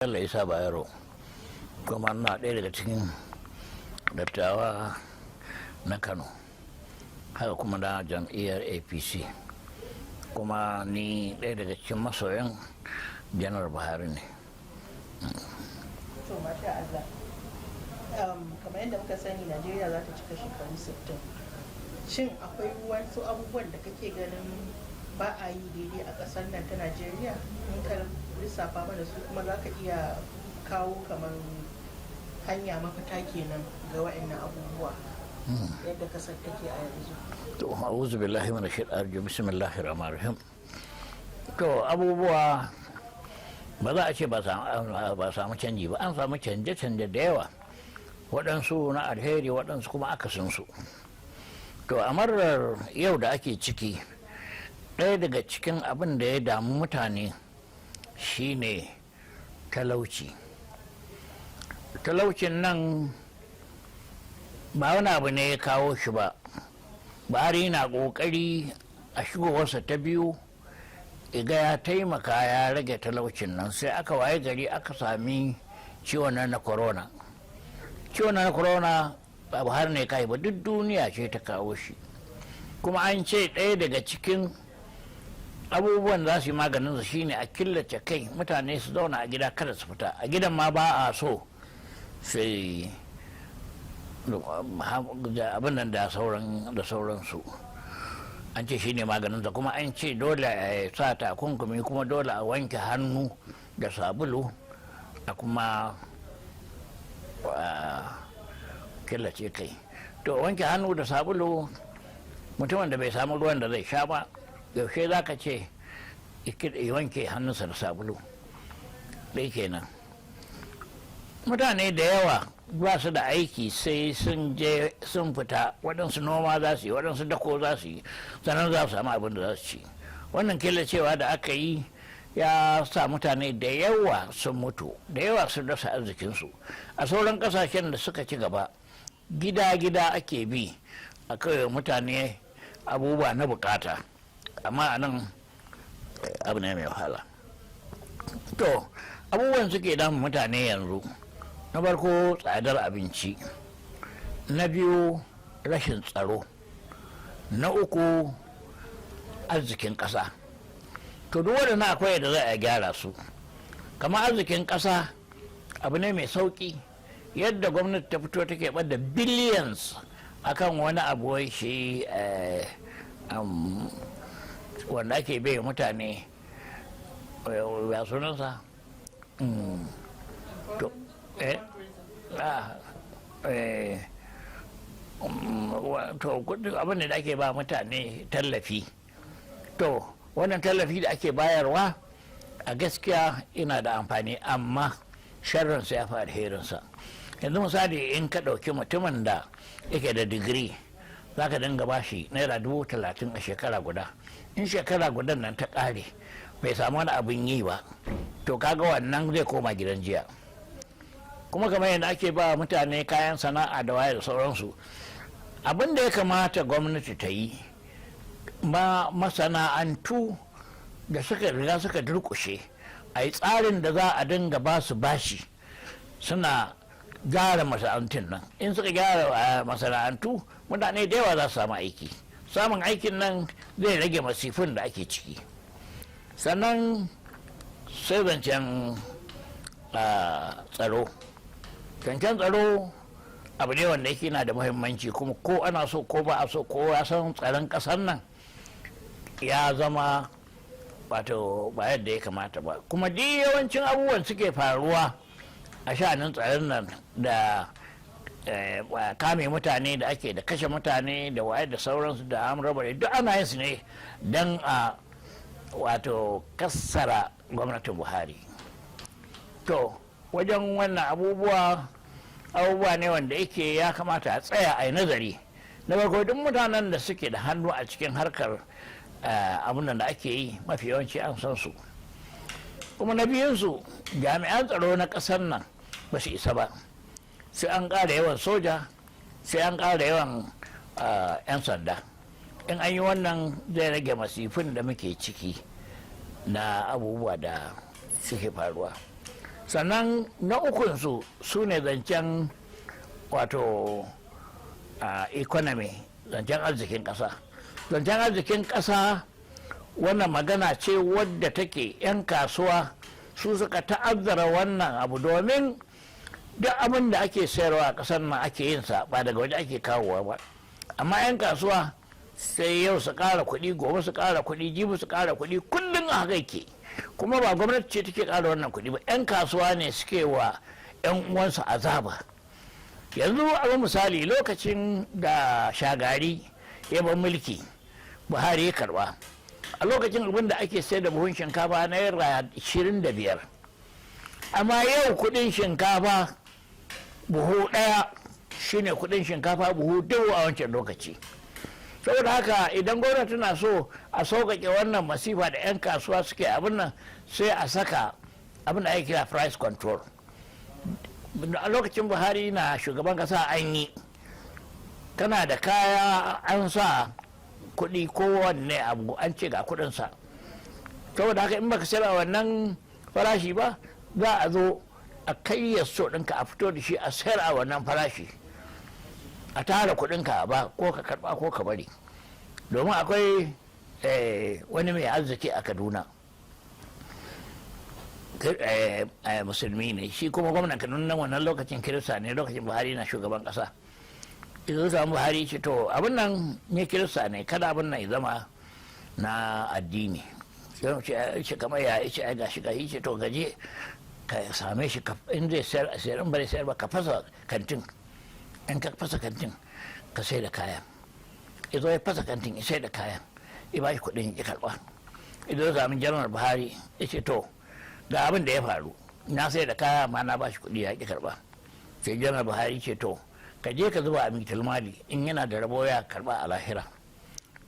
Bello Isa Bayero, kuma na ɗaya daga cikin dattawa na Kano, haka kuma na jam'iyyar APC, kuma ni ɗaya daga cikin masoyan Janar Buhari ne. To, masha Allah. Kamar yadda muka sani, Najeriya za ta cika shekaru 60. Shin akwai wasu abubuwan da kake ganin ba a yi daidai a ƙasar nan ta Najeriya? In ka lissafa mana su, kuma za ka iya kawo kamar hanya mafita kenan ga wa'annan abubuwa, yadda kasar take a yanzu. To, a'udhu billahi minash shaitanir rajim, bismillahir rahmanir rahim. To, abubuwa ba za a ce ba samu canji ba. An samu canje-canje da yawa, waɗansu na alheri, waɗansu kuma akasinsu. To, a marar yau da ake ciki, ɗaya daga cikin abin da ya damu mutane shine talauci. Talaucin nan ba wani abu ne ya kawo shi ba. Buhari na ƙoƙari a shigowarsa ta biyu iga ya taimaka ya rage talaucin nan, sai aka waye gari aka sami ciwon nan na corona. Ciwon nan na corona ba Buhari ne kai ba, duk duniya ce ta kawo shi. Kuma an ce ɗaya daga cikin abubuwan za su yi maganin su shine a killace kai, mutane su zauna a gida, kada su fita. A gidan ma ba a so sai abin nan da sauran da sauransu. An ce shine maganinsa. Kuma an ce dole a sa takunkumi, kuma dole a wanke hannu da sabulu, a kuma killace kai. To, wanke hannu da sabulu, mutumin da bai samu ruwan da zai sha ba, yaushe za ka ce ya wanke hannunsa da sabulu? Ɗai kenan. Mutane da yawa ba su da aiki, sai sun je sun fita, waɗansu noma za su yi, waɗansu dako za su yi, sannan za su samu abin da za su ci. Wannan killacewa da aka yi ya sa mutane da yawa sun mutu, da yawa sun rasa arzikinsu. A sauran ƙasashen da suka ci gaba, gida-gida ake bi a kai mutane abubuwa na bukata, amma a nan abu ne mai wahala. To, abubuwan suke damun mutane yanzu, na farko tsadar abinci, na biyu rashin tsaro, na uku arzikin ƙasa. To, duk waɗannan akwai da za a gyara su. Kamar arzikin ƙasa, abu ne mai sauƙi. Yadda gwamnati ta fito take ɓadda billions akan wani abu, wai shi wanda ake bai mutane, ya sunansa? To, to, abin da ake ba mutane tallafi. To, wannan tallafi da ake bayarwa, a gaskiya ina da amfani, amma sharrinsa ya fi alherinsa. Yanzu misali, in ka ɗauki mutumin da yake da digiri, za ka dinga bashi ₦30,000 a shekara guda. In shekara gudan nan ta ƙare bai samu wani abin yi ba, to kaga wannan zai koma gidan jiya. Kuma kamar yadda ake ba mutane kayan sana'a da waye da sauransu, abin da ya kamata gwamnati ta yi ma masana'antu da suka riga suka durkushe, a yi tsarin da za a dinga ba su bashi suna gyara masana'antun nan. In suka gyara masana'antu, mutane da yawa za su samu aiki. Samun aikin nan zai rage masifin da ake ciki. Sannan sai zancen tsaro. Zancen tsaro abu ne wanda yake na da muhimmanci, kuma ko ana so ko ba a so, ko ya san tsaron ƙasar nan ya zama wato ba yadda ya kamata ba. Kuma duk yawancin abubuwan suke faruwa a sha'anin tsaron nan da kame mutane da ake, da kashe mutane da waye da sauransu da amraba, duk ana yin su ne don a wato kassara gwamnatin Buhari. To, wajen wannan abubuwa, abubuwa ne wanda yake ya kamata a tsaya a yi nazari. Na farko, duk mutanen da suke da hannu a cikin harkar abun da ake yi, mafi yawanci an san su. Kuma na biyunsu, jami'an tsaro na ƙasar nan ba su isa ba. Sai an ƙara yawan soja, sai an ƙara yawan 'yan sanda. In an yi wannan, zai rage masifin da muke ciki na abubuwa da suke faruwa. Sannan na ukunsu su ne zancen wato economy, zancen arzikin ƙasa. Zancen arzikin ƙasa, wannan magana ce wadda take 'yan kasuwa su suka ta'azzara wannan abu, domin duk abin da ake sayarwa a ƙasar nan ake yin sa, ba daga waje ake kawowa ba. Amma 'yan kasuwa sai yau su ƙara kuɗi, gobe su ƙara kuɗi, jibi su ƙara kuɗi, kullum a haka yake. Kuma ba gwamnati ce take ƙara wannan kuɗi ba, 'yan kasuwa ne suke wa 'yan uwansu azaba. Yanzu abu misali, lokacin da Shagari ya bar mulki, Buhari ya karba, a lokacin abin da ake sayar da buhun shinkafa ₦25. Amma yau kudin shinkafa buhu daya shine kudin shinkafa buhu 1000 a wancan lokaci. Saboda haka idan gwamnati na so a sauƙaƙe wannan masifa da 'yan kasuwa suke abin nan, sai a saka abin da ake kira price control. A lokacin Buhari na shugaban kasa an yi, kana da kaya an sa kuɗi, kowanne abu an ce ga kuɗinsa. Saboda haka in baka sayar a wannan farashi ba, za a zo a kai so ɗinka, a fito da shi a sayar a wannan farashi, a tara kuɗinka ba ko ka karɓa ko ka bari. Domin akwai wani mai arziki a Kaduna, musulmi ne shi, kuma gwamnan Kaduna nan wannan lokacin Kirista ne, lokacin Buhari na shugaban kasa. Idan samu Buhari, ce to abin nan ne Kirista ne, kada abin nan ya zama na addini. Sai ce kamar ya ce ai gashi gashi. Ce to gaje ka same shi, in zai sayar a sayar, in bari sayar ba ka fasa kantin, in ka fasa kantin ka sai da kayan. Ya zo ya fasa kantin, ya sai da kayan, ya ba shi kuɗin, ya karɓa. Idan ya sami Janar Buhari, ya ce to ga abin da ya faru, na sai da kaya amma na ba shi kuɗi ya ƙi karɓa. Sai Janar Buhari ce to ka je ka zuba a mali, in yana da rabo ya karɓa a lahira.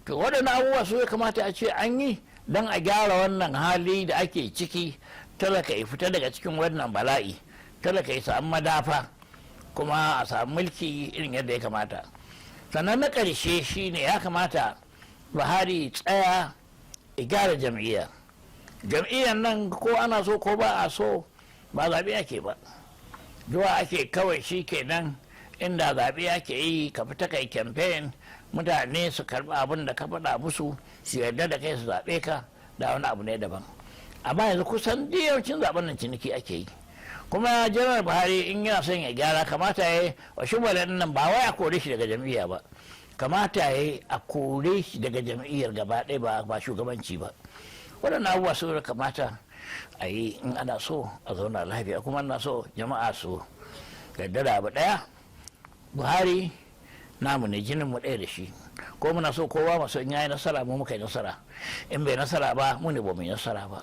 To waɗannan abubuwa su ya kamata a ce an yi don a gyara wannan hali da ake ciki, talaka ya fita daga cikin wannan bala'i, talaka ya samu madafa, kuma a samu mulki irin yadda ya kamata. Sannan na ƙarshe shine ya kamata Buhari tsaya ya gyara jam'iyya. Jam'iyyar nan, ko ana so ko ba a so, ba zaɓe ake ba, zuwa ake kawai shi kenan. Inda zaɓe ake yi, ka fita kai campaign, mutane su karɓi abin da ka faɗa musu, su yarda da kai, su zaɓe ka, da wani abu ne daban. Amma yanzu kusan yawancin zaɓen nan ciniki ake yi. Kuma Janar Buhari in yana son ya gyara, kamata ya yi wa shugaban nan ba wai a kore shi daga jam'iyya ba, kamata ya yi a kore shi daga jam'iyyar gaba ɗaya, ba shugabanci ba. Waɗannan abubuwa su kamata a yi in ana so a zauna lafiya, kuma ana so jama'a su yarda da abu ɗaya: Buhari namu ne, jinin mu ɗaya da shi. Ko muna so kowa masu, in yayi nasara mu muka yi nasara, in bai nasara ba mu ne ba mu yi nasara ba.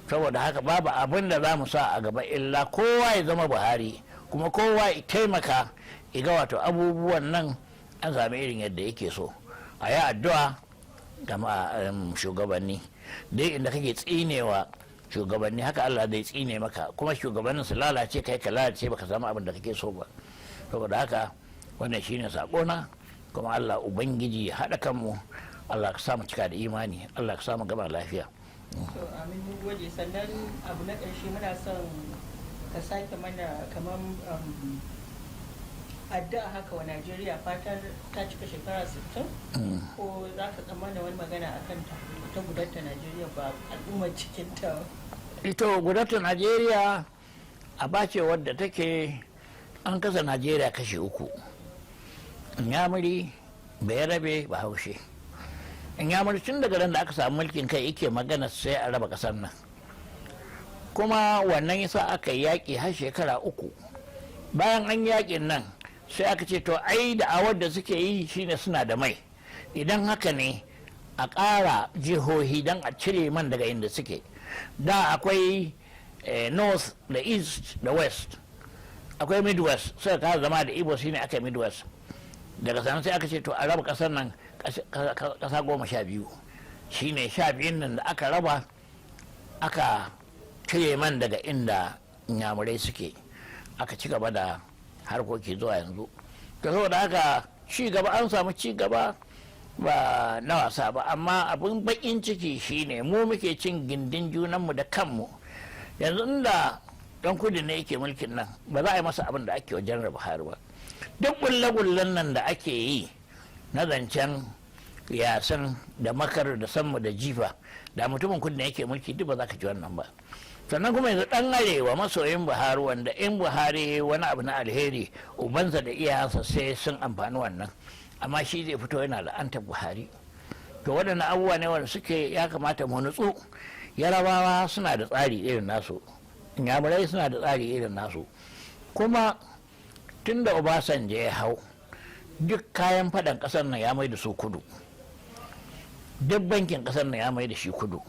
Saboda haka babu abin da za mu sa a gaba illa kowa ya zama Buhari, kuma kowa ya taimaka ga wato abubuwan nan an sami irin yadda yake so. A yi addu'a ga shugabanni. Dai inda kake tsinewa shugabanni, haka Allah zai tsine maka, kuma shugabannin su lalace, kai ka lalace, baka samu abin da kake so ba. Saboda haka wannan shine sakona. Kuma Allah Ubangiji ya haɗa kanmu, Allah ka samu cika da imani, Allah ka samu gama lafiya. To amin, mun gode. Sannan abu na ƙarshe, muna son ka sake mana kamar addu'a haka wa Najeriya, fatar ta cika shekara 60, ko za ka mana wani magana a kan ta gudatar Najeriya, ba al'ummar cikin ta. Ito gudatar Najeriya a bace wadda take an kasa Najeriya kashi uku: Inyamuri, Bayarabe, Bahaushe. Inyamuri tun daga ran da aka samu mulkin kai yake magana sai a raba kasar nan, kuma wannan yasa aka yi yaƙi har shekara 3. Bayan an yaƙin nan sai aka ce to ai da awar da suke yi shine suna da mai, idan haka ne a ƙara jihohi don a cire man daga inda suke. Da akwai north da east da west, akwai Midwest, suka kara zama da Ibo, shine aka Midwest. Daga sannan sai aka ce to a raba kasar nan kasa 12, shine 12 nan da aka raba, aka cire man daga inda Inyamurai suke, aka ci gaba da harkoki zuwa yanzu. Ta saboda haka ci gaba, an samu ci gaba ba na wasa ba, amma abin bakin ciki shine mu muke cin gindin junanmu da kanmu. Yanzu inda Dan Kudu ne yake mulkin nan, ba za a yi masa abin da ake wa Janar Buhari ba. Duk ƙulle-ƙullen nan da ake yi na zancen yasan da makar da sammu da jifa, da mutumin Kudu ne yake mulki, duk ba za ka ji wannan ba. Sannan kuma yanzu dan Arewa masoyin Buhari, wanda in Buhari wani abu na alheri, ubansa da iyayensa sai sun amfani wannan, amma shi zai fito yana la'antar Buhari. To, waɗannan abubuwa ne wanda suke ya kamata mu nutsu. Yarabawa suna da tsari irin nasu, Inyamurai suna da tsari irin nasu. Kuma tun da Obasanjo ya hau, duk kayan faɗan ƙasar nan ya mai da su kudu, duk bankin ƙasar nan ya mai da shi kudu.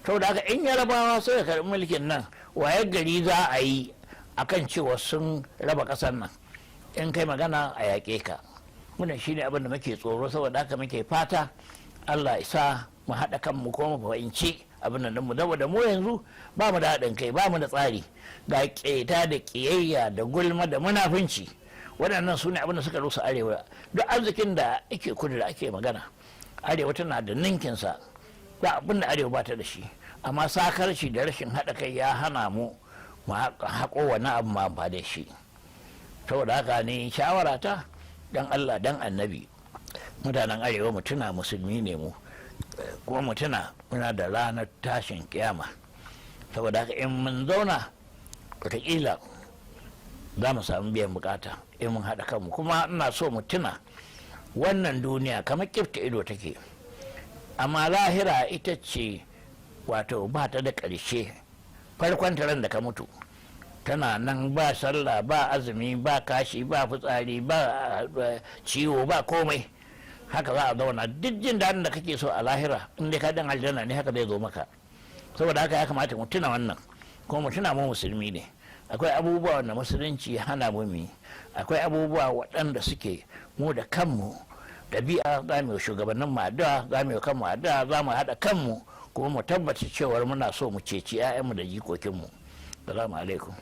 Saboda haka in Yarabawa suka karɓi mulkin nan, waye gari za a yi akan cewa sun raba ƙasar nan. In kai magana, a yaƙe ka. Wannan shine abin da muke tsoro. Saboda haka muke fata Allah ya sa mu haɗa kanmu ko mu fahimci abin nan mu, saboda mu yanzu ba mu da haɗin kai, ba mu da tsari, ga ƙeta da ƙiyayya da gulma da munafunci. Waɗannan su ne abin da suka rusa Arewa. Duk arzikin da ake kudu da ake magana, Arewa tana da ninkinsa. Ba abin da Arewa ba ta da shi, amma sakarci da rashin haɗa kai ya hana mu mu haƙo wani abu ma ba da shi. Saboda haka ne shawara ta, dan Allah dan Annabi, mutanen Arewa, mu tuna musulmi ne mu, kuma mu tuna muna da ranar tashin kiyama. Saboda haka in mun zauna, wataƙila za mu samu biyan bukata in mun haɗa kanmu. Kuma ina so mu tuna wannan duniya kamar kifta ido take, amma lahira ita ce wato ba ta da ƙarshe. Farkon ran da ka mutu tana nan, ba sallah, ba azumi, ba kashi, ba fitsari, ba ciwo, ba komai. Haka za a zauna. Duk jin daɗin da kake so a lahira, in dai ka dan aljanna ne, haka zai zo maka. Saboda haka ya kamata mu tuna wannan, kuma mu tuna mu musulmi ne. Akwai abubuwa wanda musulunci ya hana mu mu, akwai abubuwa waɗanda suke mu da kanmu ɗabi'a. Za mu yi shugabannin mu addu'a, za mu yi kanmu addu'a, za mu haɗa kanmu, kuma mu tabbata cewar muna so mu ceci 'ya'yanmu da jikokinmu. Salamu alaikum.